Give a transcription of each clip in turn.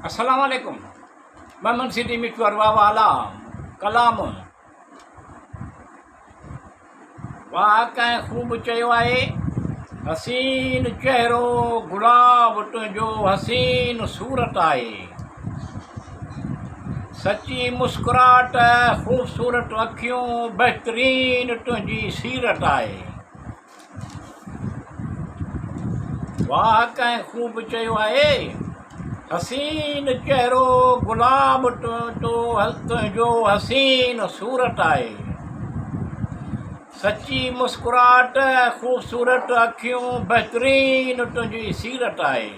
السلام عليڪم محمد سيدي مٺو ارواح والا ڪلام واهه ڪنهن خوب چيو آهي حسين چهرو گلاب تنهنجو حسين صورت آهي سچي مسڪراهٽ خوبصورت اکيون بهترين تنهنجي سيرت آهي واهه ڪنهن خوب چيو آهي، حسين چهرو گلاب تنهنجو حسين صورت آهي. سچي مسڪراهٽ خوبصورت اکيون بهترين تنهنجي سيرت آهي.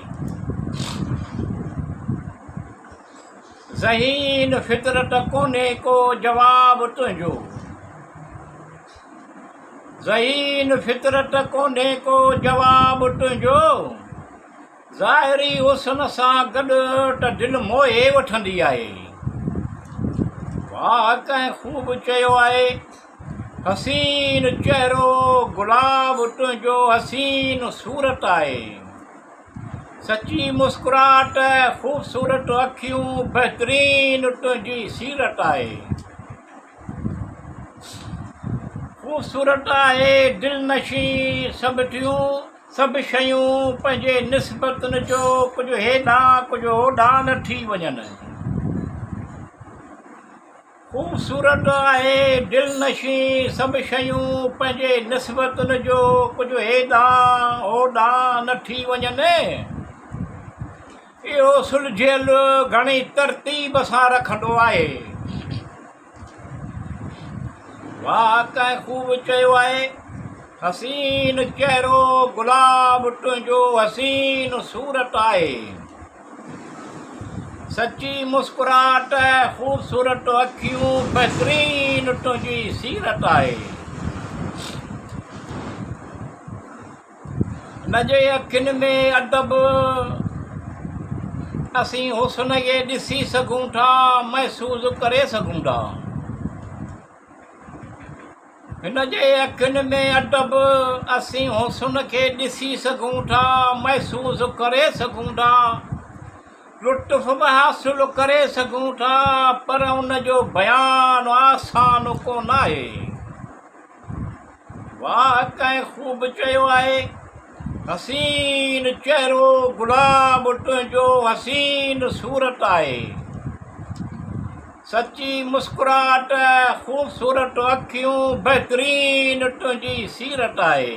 ذهين فطرت ڪونهي ڪو جواب تنهنجو. ذهين فطرت ڪونهي ڪو جواب تنهنجو ظاهري حسن سان گڏ ته دل موهي وٺندي آهي. واهه ڪنهن خوب چيو آهي حسين چهرو گلاب تنهنجو حسين صورت آهي. سچي مسڪراهٽ خوبصورت اکيون بهترين تنهنجي سيرت آهي. خوبصورت آهي دلنشين سڀ ٿيون سڀ شيون پنهنجي نسبتن جو ڪجهه هيڏانهن ڪجهه هوڏانهن نه ٿي وڃن. خوبصورت آهي دلنشين سڀ شيون پنهنجي نسبتن جو ڪجهه هيڏانهن هوڏانهن نه ٿي وڃن. اهو سلجهيل گهڻي ترتيب سان رکندو آهي. واهه ڪنهن خوب چيو آهي، حسين چهرو گلاب تنهنجو حسين صورت آهي. سچي مسڪراهٽ خوبصورت اکيون بهترين تنهنجي سيرت آهي. هن جي اکين ۾ ادب، اسين حسن کي ڏسي سگهون ٿا، محسوس ڪري سگهون ٿا. هن جي اکين ۾ ادب، اسين حسن کي ڏسي سگهون ٿا، محسوس ڪري سگهون ٿا، لطف به حاصل ڪري سگهون ٿا، پر ان جو بيان آسان ڪونه آهي. واهه ڪنهن خوب چيو آهي، حسين چهرو گلاب تنهنجو حسين صورت آهي. سچي مسڪراهٽ خوبصورت اکيون بهترين تنهنجي سيرت آهي.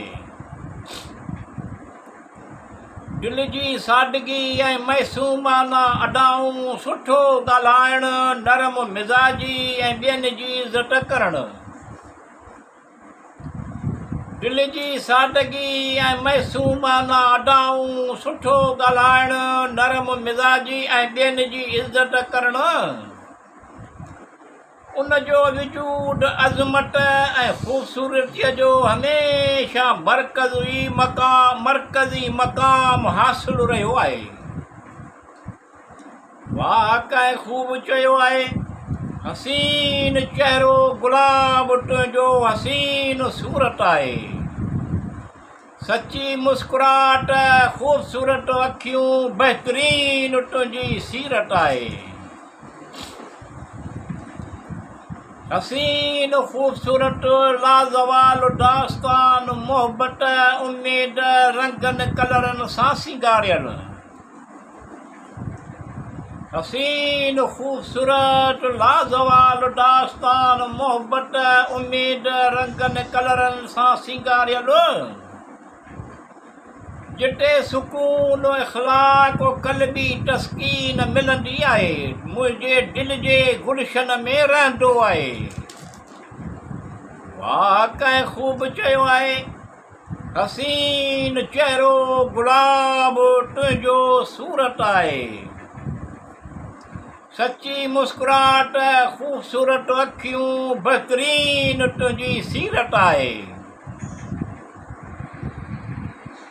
دل جي سادگي ۽ معصومانه ادائون، سٺو ڳالهائڻ، نرم مزاجي ۽ ٻين جي عزت ڪرڻ. دل جي سادگي ۽ معصومانه ادائون، سٺو ڳالهائڻ، نرم مزاجي ۽ ٻين جي عزت ڪرڻ، ان جو وجود عظمت ۽ خوبصورتيء جو هميشه مرڪزي مقام حاصل رهيو آهي. واهه ڪنهن خوب چيو آهي، حسين چهرو گلاب تنهنجو حسين صورت آهي. سچي مسڪراهٽ خوبصورت اکيون بهترين تنهنجي سيرت آهي. حسين خوبصورت لازوال داستان محبت اميد رنگن ڪلرن سان سينگاريل. حسين خوبصورت لازوال داستان محبت اميد رنگن ڪلرن سان سينگاريل جتي سڪون اخلاق و قلبي تسڪين ملندي آهي منهنجي دل جي گلشن ۾ رهندو آهي واهه ڪنهن خوب چيو آهي حسين چهرو گلاب تنهنجو صورت آهي. سچي مسڪراهٽ خوبصورت اکيون بهترين تنهنجي سيرت آهي.